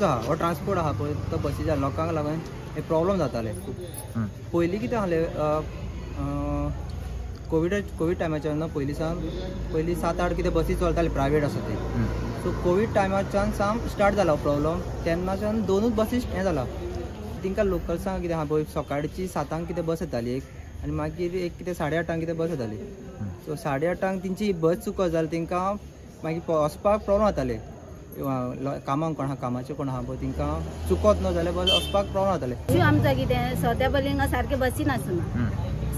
आहा हो ट्रान्सपोर्ट आहा पळय तो बसीच्या लोकांक लागून हे प्रॉब्लम जाताले. पयलीं कितें आहलें कोवीड टायमाच्यान न्हू पयलीं सावन पयलीं 7-8 कितें बसी चलताले प्रायवेट आसा ते. सो कोवीड टायमाच्यान सावन स्टार्ट जाला प्रॉब्लम, तेन्नाच्यान 2च बसी हें जाला. तेंकां लोकल्सांक कितें आहा पळय सकाळची 7 कितें बस येताली एक, आनी मागीर एक कितें 8:30 कितें बस येताली. सो 8:30 तेंची बस चुकत जाल्यार तेंकां मागीर वचपाक प्रॉब्लम जाताले. कामाक कोण आहा कामाचे कोण आहा पळय तेंकां चुकत न्हू जाल्यार बस वचपाक प्रॉब्लम जाताले. आमचां कितें सद्या पयलीं सारके बसी नासना,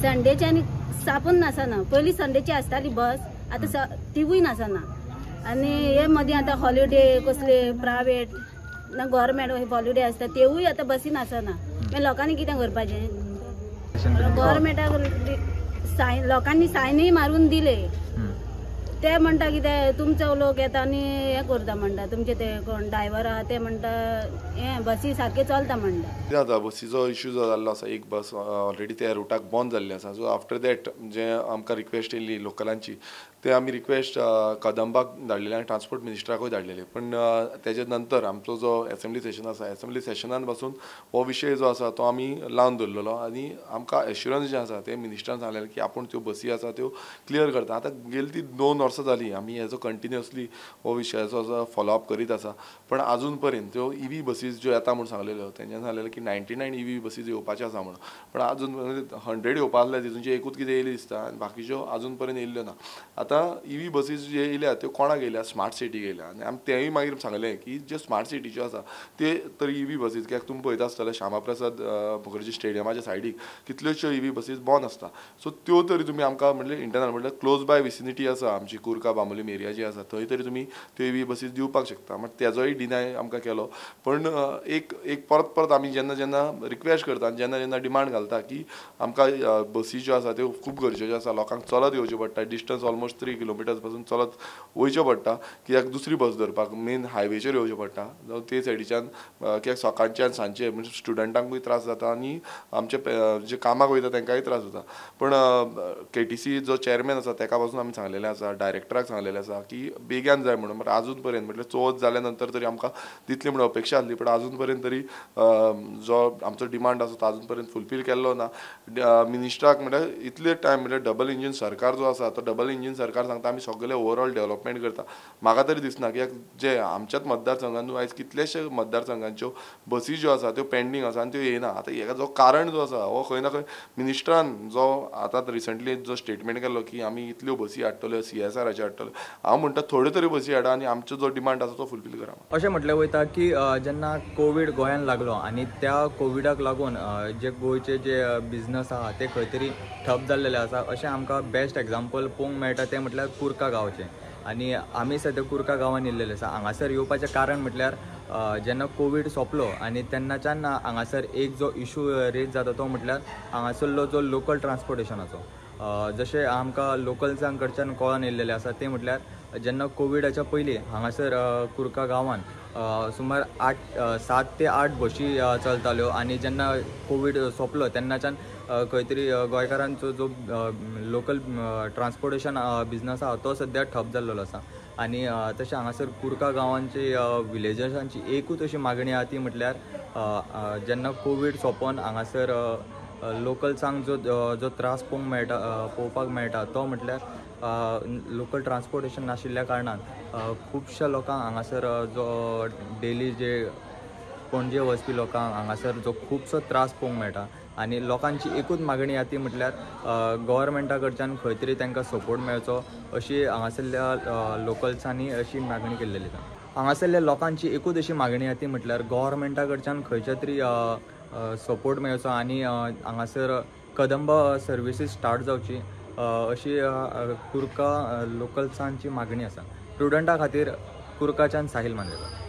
संडेचे आनी सापून नासना. पयलीं संडेची आसताली बस, आतां तिवूय नासना. आनी हे मदीं आतां हॉलिडे कसले प्रायवेट ना गव्हर्मेंट हॉलिडे आसता तेवूय आतां बसी नासना. मागीर लोकांनी कितें करपाचें? गव्हर्मेंटाक सायन लोकांनी सायनूय मारून दिले, ते म्हणटा कितें तुमचो लोक येता आनी हें करता म्हणटा, तुमचे ते कोण ड्रायव्हर आहा ते म्हणटा हें बसी सारके चलता म्हणटा. कितें जाता बसीचो इश्यू जो जाल्लो आसा, एक बस ऑलरेडी त्या रुटाक बंद जाल्ली आसा. सो आफ्टर that जे आमकां रिक्वेस्ट येयल्ली लोकलांची ते आमी रिक्वेस्ट कदंबाक धाडलेली आनी ट्रान्सपोर्ट मिनिस्टराकूय धाडलेली. पण तेजे नंतर आमचो जो एसेंब्ली सेशन आसा, एसेंब्ली सेशनान पासून हो विशय जो आसा तो आमी लावन दवरलेलो आनी आमकां एश्युरन्स जें आसा तें मिनिस्टरान सांगलेलें की आपूण त्यो बसी आसा त्यो क्लियर करता. आतां गेली ती 2 वर्सां जाली आमी हेजो कंटिन्युअसली हो विशयाचो फॉलोअप करीत आसा, पण आजून पर्यंत त्यो इवी बसीस ज्यो येता म्हूण सांगलेल्यो तेंच्यांनी सांगलेलें की 99 इवी बसीस येवपाच्यो आसा म्हणून, पण आजून 100 येवपा आसल्या तितूनची एकूच कितें येयली दिसता आनी बाकीच्यो आजून पर्यंत येयल्ल्यो ना. आतां इवी बसीस जे येयल्या त्यो कोणाक येयल्या, स्मार्ट सिटीक येयल्या. आनी आमी तेंय मागीर सांगलें की ज्यो स्मार्ट सिटीच्यो आसा ते तरी इवी बसीस, कित्याक तुमी पळयता आसतले श्यामाप्रसाद मुखर्जी स्टेडियमाच्या सायडीक कितल्योश्यो इवी बसीस बंद आसता. सो त्यो तरी तुमी आमकां म्हणल्यार इंटरनल म्हणल्यार क्लोज बाय विसिनिटी आसा आमची कुर्का बांबोलीम एरिया जी आसा थंय तरी तुमी त्यो इवी बसीस दिवपाक शकता. मात तेजोय डिनाय आमकां केलो. पण एक एक परत परत आमी जेन्ना जेन्ना रिक्वेस्ट करता आनी जेन्ना जेन्ना डिमांड घालता की आमकां बसी ज्यो आसा त्यो खूब गरजेच्यो आसा, लोकांक चलत येवच्यो पडटा, डिस्टन्स ऑलमोस्ट 3 किलोमिटर्स पासून चलत वयचें पडटा कित्याक दुसरी बस धरपाक मेन हायवेचेर येवचें पडटा. जावं ते सायडीच्यान कित्याक सकाळचे आनी सांजचे म्हणजे स्टुडंटांकूय त्रास जाता आनी आमचे जे कामाक वयता तांकांय त्रास जाता. पण KTC जो चेअरमॅन आसा ताका पासून आमी सांगलेलें आसा, डायरेक्टराक सांगलेलें आसा की बेग्यान जाय म्हणून. बट आजून पर्यंत म्हटल्यार चवथ जाल्या नंतर तरी आमकां दितली म्हणून अपेक्षा आसली, पण आजून पर्यंत तरी जो आमचो डिमांड आसा तो आजून पर्यंत फुलफील केल्लो ना. मिनिस्टराक म्हळ्यार इतले टायम म्हळ्यार डबल इंजीन सरकार जो आसा तो डबल इंजीन सरकार सांगता आमी सगळे ओवरऑल डेव्हलपमेंट करता. म्हाका तरी दिसना कित्याक जे आमच्याच मतदारसंघान न्हू आयज कितलेशे मतदारसंघांच्यो बसी ज्यो आसा त्यो पेंडींग आसा आनी त्यो येयना. आतां हेका जो कारण जो आसा हो खंय ना खंय मिनिस्टरान जो आतां रिसंटली जो स्टेटमेंट केल्लो की आमी इतल्यो बसी हाडटल्यो CSRाच्यो हाडटल्यो, हांव म्हणटा थोड्यो तरी बसी हाडा आनी आमचो जो डिमांड आसा तो फुलफील करा. अशें म्हटलें वयता की जेन्ना कोवीड गोंयांत लागलो आनी त्या कोविडाक लागून जे गोंयचे जे बिजनस आहा ते खंय तरी ठप जाल्लेले आसा. अशें आमकां बेस्ट एग्जाम्पल पळोवंक मेळटा तें म्हटल्यार कुर्का गांवचें. आनी आमी सद्या कुर्का गांवांत येयल्लेले आसा. हांगासर येवपाचें कारण म्हटल्यार जेन्ना कोवीड सोंपलो आनी तेन्नाच्यान हांगासर एक जो इशू रेज जाता तो म्हटल्यार हांगासरलो जो लोकल ट्रान्सपोर्टेशनाचो, जशें आमकां लोकल्सां कडच्यान कळोन येयल्लेलें आसा तें म्हटल्यार जेन्ना कोविडाच्या पयलीं हांगासर कुर्का गांवांत सुमार 7 ते 8 बशी चलताल्यो आनी जेन्ना कोवीड सोंपलो तेन्नाच्यान खंय तरी गोंयकारांचो जो लोकल ट्रान्सपोर्टेशन बिजनस आहा तो सद्या ठप जाल्लो आसा. आनी तशें हांगासर कुर्का गांवांची विलेजर्सांची एकूच अशी मागणी आहा ती म्हटल्यार जेन्ना कोवीड सोंपोन हांगासर लोकल्सांक जो जो त्रास पळोवंक मेळटा पळोवपाक मेळटा तो म्हटल्यार लोकल ट्रान्सपोर्टेशन नाशिल्ल्या कारणान खुबश्या लोकांक हांगासर जो डेली जे पणजे वचपी लोकांक हांगासर जो खुबसो त्रास पळोवंक मेळटा. आनी लोकांची एकूच मागणी आहा ती म्हटल्यार गव्हर्मेंटा कडच्यान खंय तरी तांकां सपोर्ट मेळचो अशी हांगासरल्या लोकल्सांनी अशी मागणी केल्लेली आसा. हांगासरल्या लोकांची एकूच अशी मागणी आहा ती म्हटल्यार गव्हर्मेंटा कडच्यान खंयच्या तरी सपोर्ट मेळचो आनी हांगासर कदंब सर्विसीस स्टार्ट जावची अशी कुर्का लोकल्सांची मागणी आसा. प्रुडंटा खातीर कुर्काच्यान साहिल मांद्रेकर.